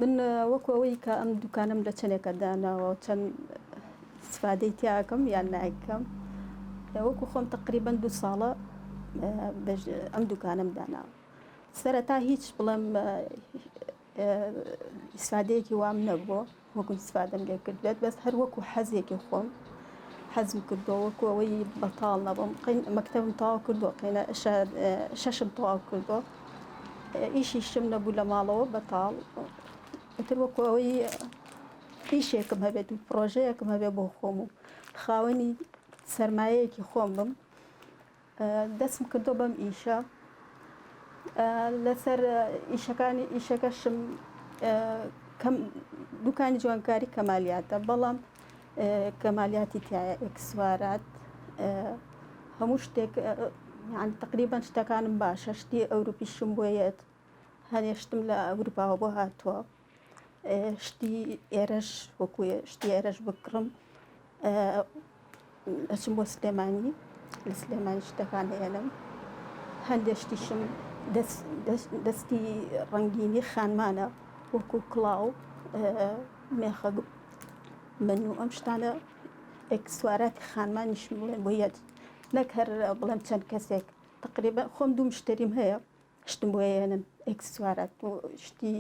من وەکو ئەوەی کە ئەم دوکانەم لە چەندێکە داناوە چەند ئیسفادەی تیاکەم یان نایکەم وەکو خۆم تقریبا دوو ساڵە ئەم دوکانم داناوە سەرەتا هیچ بڵێم ئیسفادەیەکی وام نەبووە وەکو ئیسفادەم لێ کرد بێت بەس هەر وەکو حەزێکی خۆم حەزم کردووە وەکو ئەوەی بەتاڵ نەبم مەکتەبم تەواو کردووە قینە شەشم تەواو کردووە ئیشیشم نەبوو لە ماڵەوە بەتاڵ ئیتر وەکو ئەوەی ئیشێکم هەبێت و پرۆژەیەکم هەبێت بۆ خۆم و خاوەنی سەرمایەیەکی خۆم بم دەستم کردو بەم ئیشە لەسەر ئیشەکانی ئیشەکەشم کەم دوکانی جوانکاری کەمالیاتە بەڵام کەمالیاتی تایە ئێکسوارات هەموو شتێک یان تقریبان شتەکانم باشە شتی ئەوروپیشم بۆ یەت هەنێ شتم لە ئەوروپاوە بۆ هاتووە شتی ئێرەش وەکو شتی ئێرەش بکڕم ئەچم بۆ سلێمانی لە سلێمانی شتەکان هێنم هەندێک شتیشم دەستی ڕەنگینی خانمانە وەکو کڵاو مێخە من و ئەم شتانە ئێکسواراتی خانمانیشم بڵێن بۆ یەت نەک هەر بڵێم چەند کەسێک تقریبا خۆم دوو مشتەریم هەیە شتم بۆ یەنن ئێکسوارات و شتی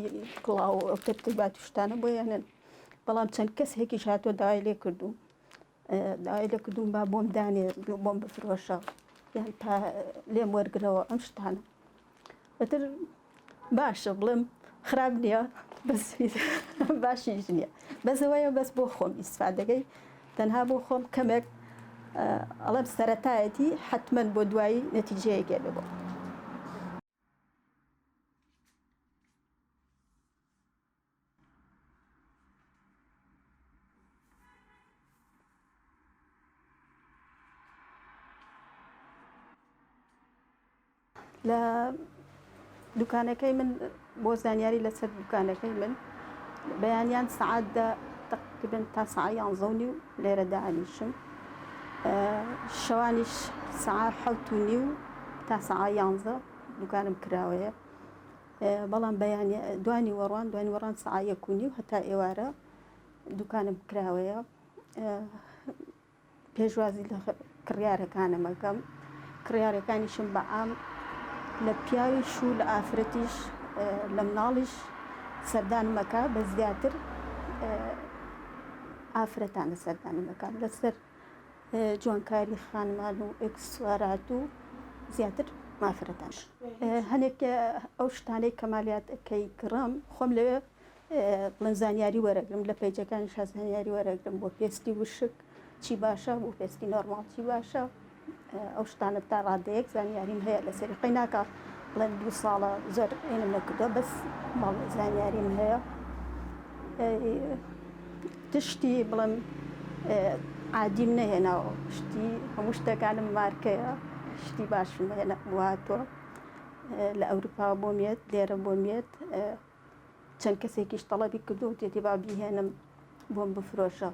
کڵاو و ئەو تەرتیبات و شتانە بۆ یەنن بەڵام چەند کەسێکیش هاتووە داوای لێ کردووم داوای لێ کردووم با بۆم دانێ بۆم بفرۆشە یان تا لێم وەرگرەوە ئەم شتانە ئەتر باشە بڵێم خراپ نییە بەس باشیش نییە بەس ئەوەیە بەس بۆ خۆم ئیسفادەکەی تەنها بۆ خۆم کەمێک ئەڵێم سەرەتایەتی حتمما بۆ دوایی نەتیجەیەکێ بێ بۆ. لە دوکانەکەی من بۆ زانیاری لەسەر دوکانەکەی من بەیانیان سەعات دە تقریبا تا سەعات یانزە و نیو لێرە دائەنیشم شەوانیش سەعات 7:30 تا سەعات یانزە دوکانم کراوەیە بەڵام بەیانی دوانی وەڕان دوانی وەڕان سەعات 1:30 هەتا ئێوارە دوکانم کراوەیە پێشوازی لە کڕیارەکانم ئەکەم، کڕیارەکانیشم بە عام لە پیاویش و لە ئافرەتیش لە مناڵیش سەردانم ئەکا بە زیاتر ئافرەتانە سەردانم ئەکات لەسەر جوانکاری خانمان و ئێکسوارات و زیاتر ئافرەتان هەنێک ئەو شتانەی کەمالیاتەکەی کڕم خۆم لەوێ بڵێن زانیاری وەرەگرم لە پەیجەکانیشا زانیاری وەرەگرم بۆ پێستی وشک چی باشە بۆ پێستی نۆرماڵ چی باشە ئەو شتانە تا ڕادەیەک زانیاریم هەیە لەسەری قەی ناکا بڵێن دوو ساڵە زۆر ئینم نەکردووە بەس ماڵ زانیاریم هەیە تشتی بڵێم عادیم نەهێناوە شتی هەموو شتەکانم مارکەیە شتی باشم هێنا هاتووە لە ئەوروپا بۆم یەت لێرە بۆم یەت چەند کەسێکیش تەڵەبی کردووە وتێتی با بیهێنم بۆم بفرۆشە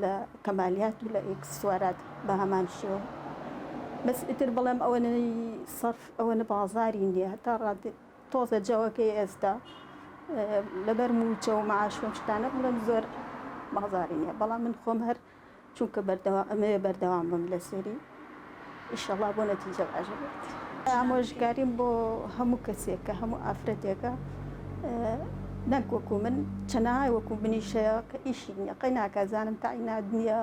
لە کەمالیات و لە ئێکسسوارات بە هەمان شێوە بەس ئیتر بڵێم ئەوەنەی سەرف ئەوەنە بازاری نییە هەتا ڕادێ تۆزە جەوەکەی ئێستا لەبەر مووچە و معاش و شتانە بڵێم زۆر بازاری نییە بەڵام من خۆم هەر چونکە بەردەوام ئەمەوێ بەردەوام بم لەسەری ئیشەڵا بۆ نەتیجە باش بێت. ئامۆژگاریم بۆ هەموو کەسێک کە هەموو ئافرەتێکە نەک وەکو من چەنەهای وەکو منیش هەیە کە ئیشی نییە قەی ناکا زانم تەعینات نییە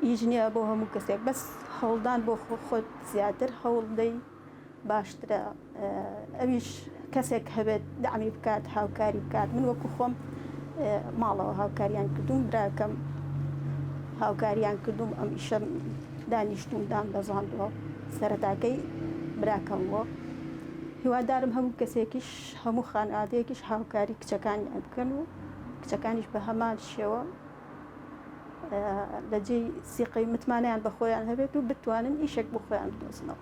ئیش نییە بۆ هەموو کەسێک بەس هەوڵدان بۆ خۆت زیاتر هەوڵ دەی باشترە ئەویش کەسێک هەبێت دەعمی بکات هاوکاری بکات من وەکو خۆم ماڵەوە هاوکاریان کردوم براکەم هاوکاریان کردوم ئەم ئیشەم دانیشتوم دام بەزاندووە سەرەتاکەی براکەم بۆ هیوادارم هەموو کەسێکیش هەموو خانەوادەیەکیش هاوکاری کچەکانیان بکەن و کچەکانیش بە هەمان شێوە لە جێی سیقەی متمانەیان بە خۆیان هەبێت و بتوانن ئیشێک بۆ خۆیان بدۆزنەوە.